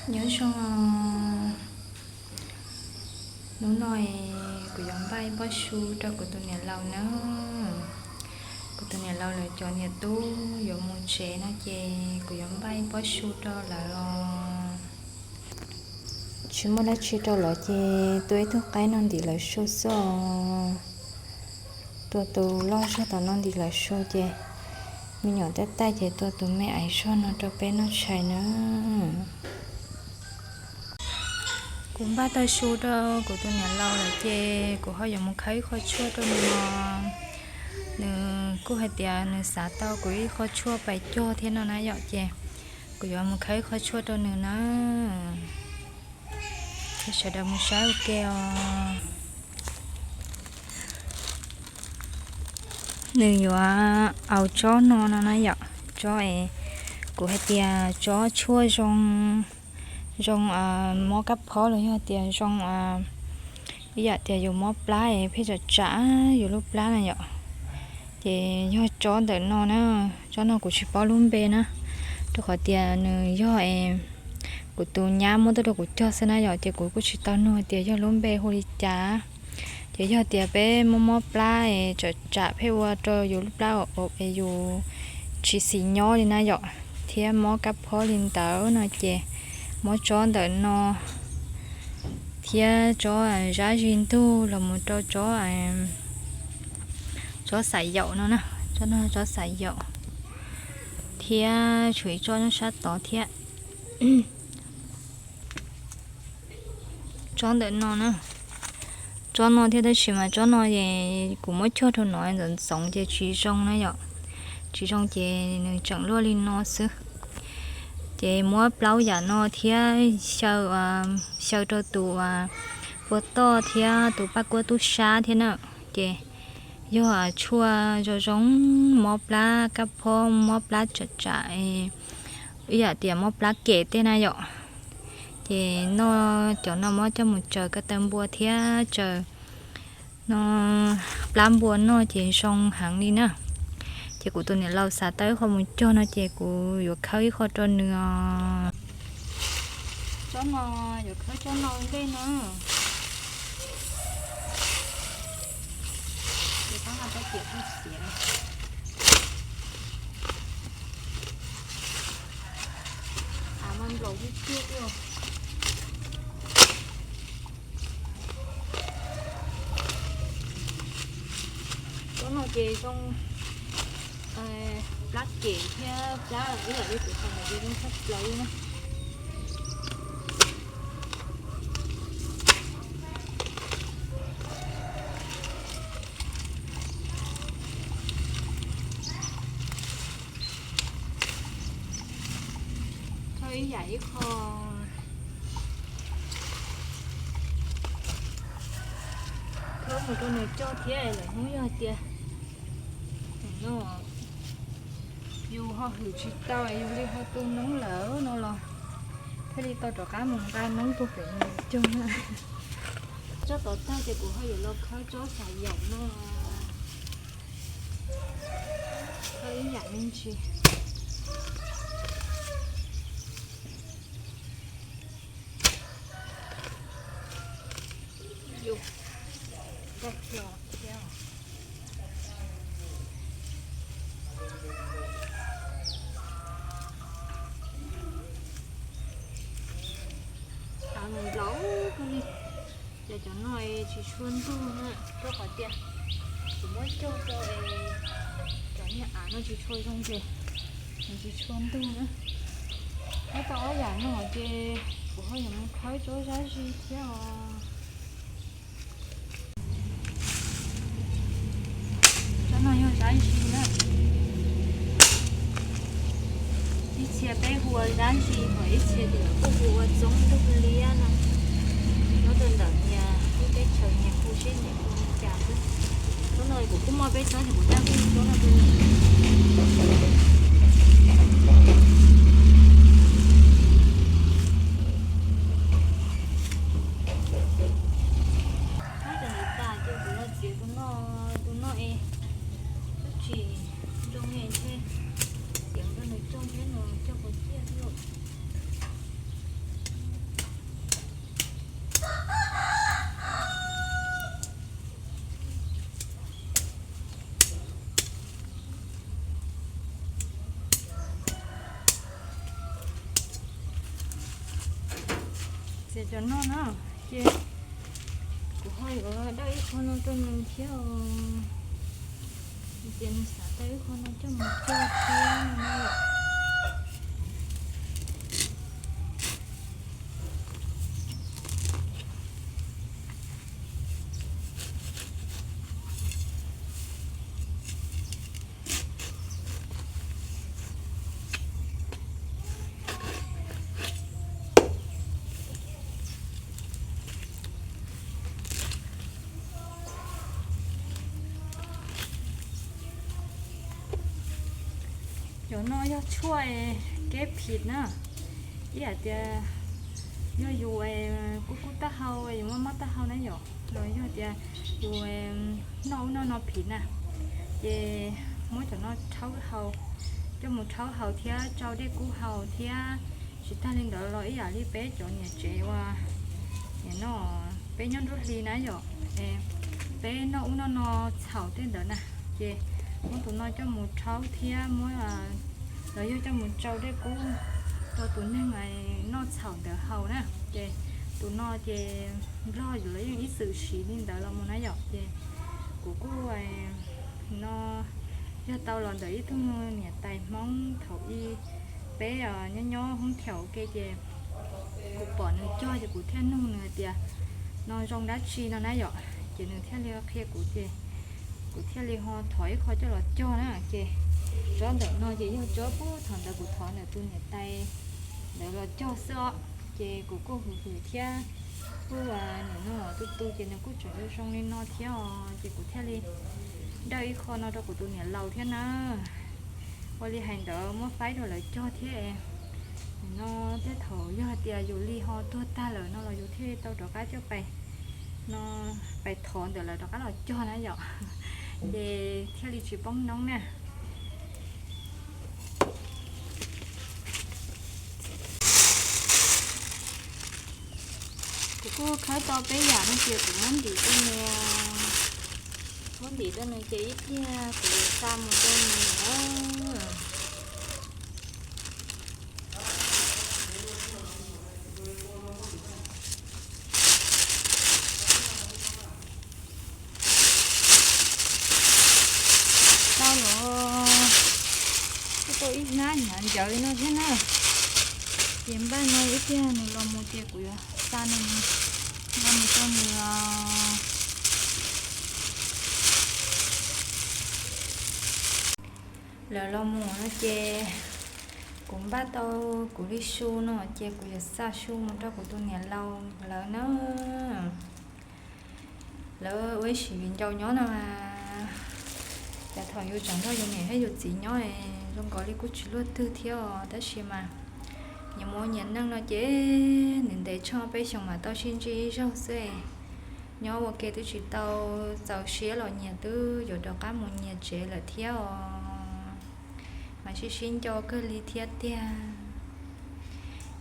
Nyob zoo, hnub no kuv yuav npaj ib pob su rau kuv tus niam laus na. Kuv tus niam laus lawv cov niam tub yuav mus tsev no ces kuv yuav npaj ib pob su rau lawv os. Tsis muaj dab tsi rau lawv ces tua ib tug qaib noj ntim lawv su xwb os. Tua tus loj zog tom noj ntim lawv su ces me nyuam tab taij ces tua tus me aiv zog no rau peb noj tshais na. Kuv npaj tau su rau kuv tus niam laus lawm ces kuv ho yuav mus khawb ib qho tshuaj rau nws os. Nws kuj hais tias nws xav tau kuv ib qho tshuaj pais cog thiab no na yom, ces kuv yuav mus khawb ib qho tshuaj rau nws na. Ces sawv daws mus saib ua ke os. Nws yuav aus tsob no no na yom, tsob es kuv hais tias tsob tshuaj zoo, zoo mob kab phob los yog tias zoo ib yam tias yus mob plab es pheej tsam tsam yus lub plab na yom. Ces yog tsob ntawm no na, tsob no kuv tsis paub lub npe na, rau qhov tias nws yog es kuv tus nyab muab tuaj rau kuv cog xwb na yom, ces kuv kuj tsis tau nug tias yog lub npe hu li cas. Ces yog tias peb mob mob plab es tsam tsam pheej ua rau yus lub plab es yus tsis xis nyob li na yom, thiab mob kab phob li ntawd no ces muab tsob ntawm no thiab tsob zab zis ntug los mus rau tsob, tsob xav yaum no na, tsob no tsob xav yaum, thiab tshuav ib tsob nyob sab tod thiab. Tsob ntawm no na, tsob no thiab tab sis mas tsob no es kuv muab cog rau no ntxoov ntxoov ces tsis zoo na yom, tsis zoo ces nws tseem luaj li no xwb. Ces muab plaub yam no thiab xyaw, xyaw rau tus pua toj thiab tus paj kuab tub sab thiab na, ces yog tshuaj zoo zoo mob plab kab phob mob plab tsam tsam, ib yam tias mob plab kem tej na yom. Ces noj cov no muab coj mus tsaws ko taw npua thiab tsaws no plab npua noj ces zoo heev li na. Ces kuv tus niam laus xav tau ib qho mus cog no ces kuv yuav khawb ib qho rau nws os. Tsob no yuav khawb tsob no ntej no. Av mas nplaum tiag tiag li. Tsob no ces zoo plab kem thiab plab ib yam li kuv qhov ntawd ces zoo tshaj plaws li na. Khawb ib yam ib qho, khawb mus rau nws cog thiab lawm hnub yog tias no yus ho hwm tsis tau yus li ho tu noob lawm no los thiaj li tau rov qab mus nqa noob rau pem nws cog na. Tsob tod tag ces kuv ho yuav los khawb tsob xav yaum no, khawb ib yam me ntsis. Av nplaum kawg li. Ces cov no tsis tshua ntug na, rau qhov tias kuv muab cog rau es cov niag av no tsis tshua zoo ces nws tsis tshua ntug na. Khawb tau ob yam no ces kuv ho yuav mus khawb tsob zab zis thiab os. Tsob no yog zab zis na. Ib txhia peb hu ua zab zis, ho ib txhia ces lawv kuj hu ua txoob ntug liab no. Nyob rau ntawm niag lub teb chaws niag hu seb niag hu li cas xwb. Tsob no kuv kuj muaj peb tsob ces kuv coj peb tsob no rau nws. Ab, cov ntawd tas ces kuv los txiav tus no, tus no es twb tsis zoo li thiab, txiav rau nws cog thiab nws cog puas ciaj xwb. Ces cov no na, ces kuv ho yuav dawj ib qho no rau nws thiab os. Ces nws xav tau ib qho no coj mus cog thiab no. Cov no yog tshuaj keb phim na. Ib yam tias yog yus kub kub taub hau, yus mob mob taub hau na yom, los yog tias yus noj ub noj no phim na, ces muab cov no rhaub hau, coj mus rhaub hau thiab tsau dej kub hau thiab. Tsis tag li ntawd los ib yam li peb cov niam tsev uas nim no peb nyob nruab hli na yom, peb noj ub noj no txhaum tej ntawd na, ces muab tus no coj mus rhaub thiab muab, los yog coj mus tsau dej kub rau tus neeg noj txhaum ntawd haus na. Ces tus no ces Nplog lawv yeej ib txwm siv li ntawd los mus na yom. Ces kuv kuj no yog tau los ntawm ib tug niam tais Hmoob thaum ub peb nyob nyob Hmoob Thaum ua ke ces kuv pom nws cog ces kuv thiaj nug nws hais tias no zoo dab tsi no na yom. Ces nws thiaj li qhia kuv ces kuv thiaj li ho thov ib qho coj los cog na. Ces tsob ntawm no ces yog tsob puag thaum ntawd kuv thov ntawm tus niam tais ntawd los cog xwb os. Ces kuv kuj hwm hwm thiab kuj nim no tu tu ces nws kuj tseem zoo zoo li no thiab os. Ces kuv thiaj li dawj ib qho no rau kuv tus niam laus thiab na. Ua li hais ntawd muab faib rau lawv cog thiab. Nim no tej thaum yog hais tias yus li ho tuag tag lawm no los yus thiaj li tau rov qab coj pais no, pais thov ntawm lawv rov qab los cog na yom. Ces thiaj li tsis poob noob na. Kuv kuj khawb tau peb yam no ces kuv muab ntim rau nws, muab ntim rau nws ces ib pliag kuv yuav xa mus rau nws na. Tau los kuj tau ib hnab hnyav ncawv li no thiab na. Ces npaj no ib pliag nws los mus ces kuv yuav xa nws, nqa mus rau nws. Lawv los mus no ces kuv npaj tau kuv li su no ces kuv yuav xa su mus rau kuv tus niam laus lawv na. Lawv ua ib sim viv ncaus nyob no mas, cas thaum yus tseem nrog yus niam thiab yus txiv nyob zoo nkaus li kuj tsis luaj twg thiab os. Tab sis mas nyias mus nyias neej no ces ntev ntev tshooj peb xyoos mam tau sib ntsib ib zaug xwb. Nyob ua ke twb tsis tau txaus siab los nyias twb yuav rov qab mus nyias tsev lawm thiab os. Mas sib sib nco kawg li thiab tiag.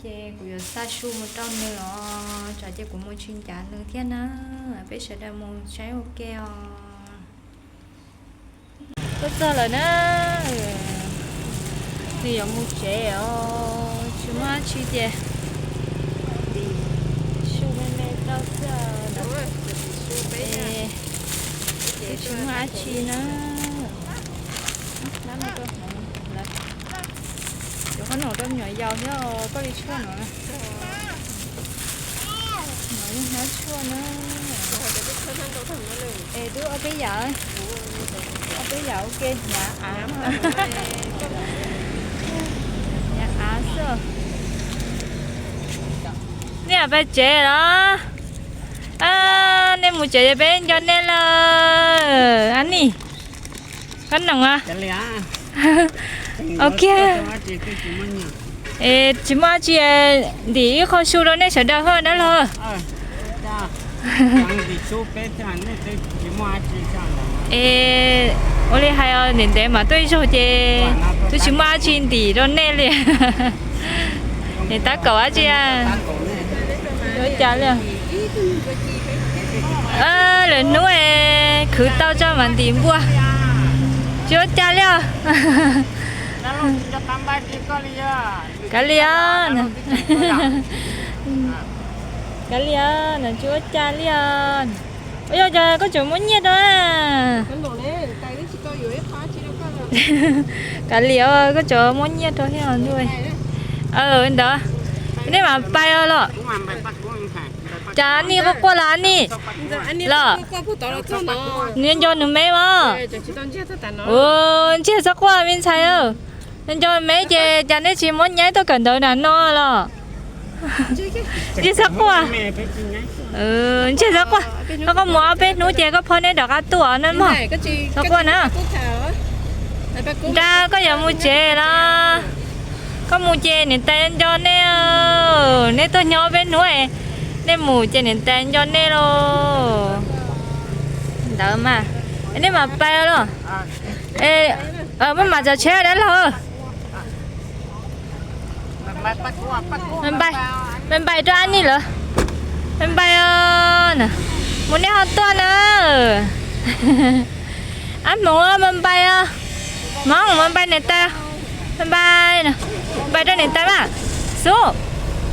Ces kuv yuav xa su mus rau nws os, tsam ces kuv mus tsis ncav nws thiab na. Peb sawv daws mus saib ua ke os. Tuaj txog lawm na. Nws yuav mus tsev os, tsis muaj dab tsi ces ntim su me me rau xwb. Twb tsis muaj dab tsi na. Cov qhob noom rau me nyuam yaus thiab, koj li tshuaj no. No yog hnab tshuaj na. Es twb ob peb yam, ob peb yam ua ke hnyav av. Hnyav av xwb. Nej pais tsev los? Nej mus tsev es peb nco nej lawm. Ab nis, koj noom a. Ok. Tsis muaj dab tsi, ntim ib qho su rau nej sawv daws hos dab laug. Es ua li hais os, ntev ntev mas tuaj ib zaug ces twb tsis muaj dab tsi ntim rau nej li. Nws tab kaum dab tsi? Ua cas li? Lwm hnub khwv tau tso mam ntim npua. Tsis ua cas li os. Kav liam. Kav liam, nws tsis ua cas li os. Ua yog cas koj tseem muab nyiaj rau na? Kav liam, koj tseem muab nyiaj rau thiab ntuj. Ntawd, nej mam pais os los. Cas Anis quaj quaj los Anis? Los, nws nco nws me mas. Ntsiag txhob quaj me ntxhais, nws nco me ces cas neb tsis muab nyiaj tuaj kawm ntawv nram no los? Ntsiag txhob quaj. Ntsiag txhob quaj, koj mus ob peb hnub ces koj phob neb rov qab tuaj na mog. Txhob quaj na. Nra, koj yuav mus tsev los? Koj mus ces niam tais nco nej, neb tuaj nyob ob peb hnub, nej mus ces niam tais nco nej lauj. Ntawd mas, nej mam pais los. Maj mam txav tsheb dab laug. Pais, pais rau Anis lawm. Pais, pais os, mus nej ho tuaj na. Ab Hmoov, pais pais os. Hmoob, pais pais niam tais. Pais pais, pais rau niam tais mas. Xub,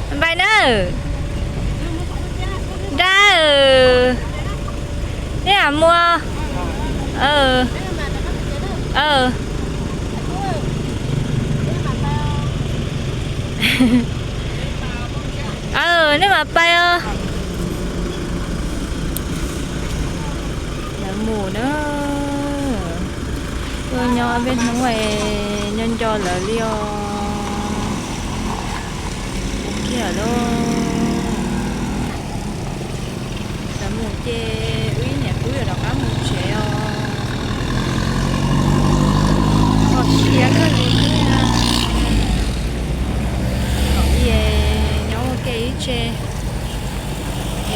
pais pais na. Nra, nej mam mus. Nej mam pais os. Lawv mus na. Tuaj nyob peb hnub es nco nco lawv li os. Mus kiag lawm. Lawv mus ces wb niam tub yuav rov qab mus tsev os. Kho siab kawg li thiab. Thaum ub nyob ua ke ib tse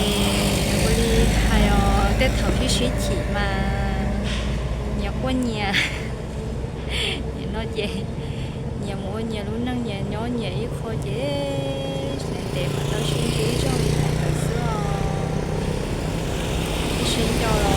es ua li hais os, tej thaum sib sib chim mas nyias quaj nyias. Nim no ces nyias mus ua nyias lub neej, nyias nyob nyias ib qho ces ntev ntev mas tau sib ntsib zog li hais ntawd xwb os. Sib nco los.